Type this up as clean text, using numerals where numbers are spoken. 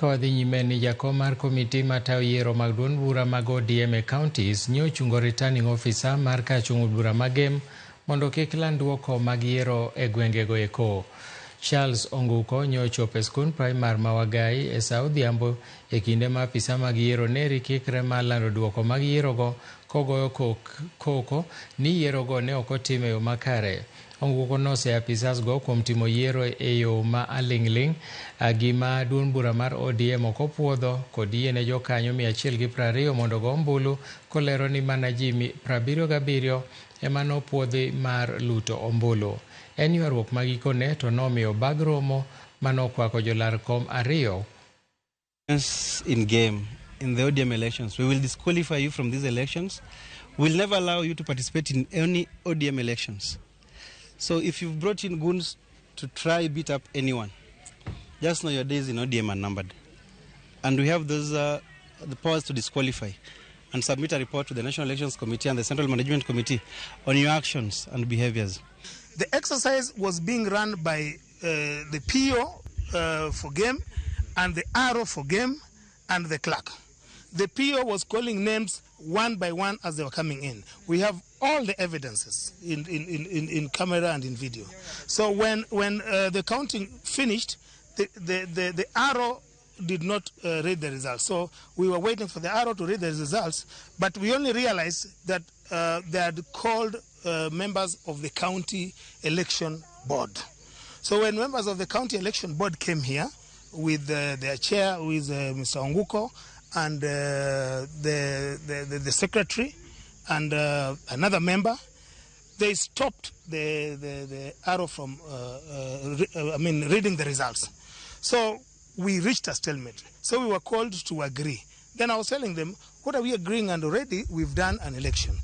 Ka wadhi nyime ni jakom mar komiti matayo yiero mag duond bura mag ODM e counties nyo ochungo returning officer mar kar chung' od bura ma Gem mondo kik land duoko mag yiero e gwengego eko. Charles Onguko nyo ochopo e skund primar ma Wagai e sa odhiambo e kinde ma apisa mag yiero neri kikre mar lando duoko mag yierogo kogoyo koko ni yierogo ne ok otim e yo makare. Onguko nose apisas go kuom timo yiero e yo ma aling'ling' gima duond bura mar ODM ok opuodho kod yiene jokanyo 120 mondo ogo ombulu kolero ni mana ji 77 ema nopuodhi mar luto ombulu. En ywaruok ma gikone to nomiyo bag romo manokwako jolar kom ariyo. In game in the ODM elections, we will disqualify you from these elections. We'll never allow you to participate in any ODM elections. So if you've brought in goons to try beat up anyone, just know your days in ODM are numbered. And we have those the powers to disqualify and submit a report to the National Elections Committee and the Central Management Committee on your actions and behaviors. The exercise was being run by the PO for Gem and the RO for Gem and the clerk. The PO was calling names one by one as they were coming in. We have all the evidences in camera and in video. So when the counting finished, the RO did not read the results. So we were waiting for the RO to read the results, but we only realized that they had called members of the county election board. So when members of the county election board came here with their chair, who is Mr. Onguko, and the secretary, and another member, they stopped the RO from I mean, reading the results. So we reached a stalemate. So we were called to agree. Then I was telling them, what are we agreeing? And already we've done an election.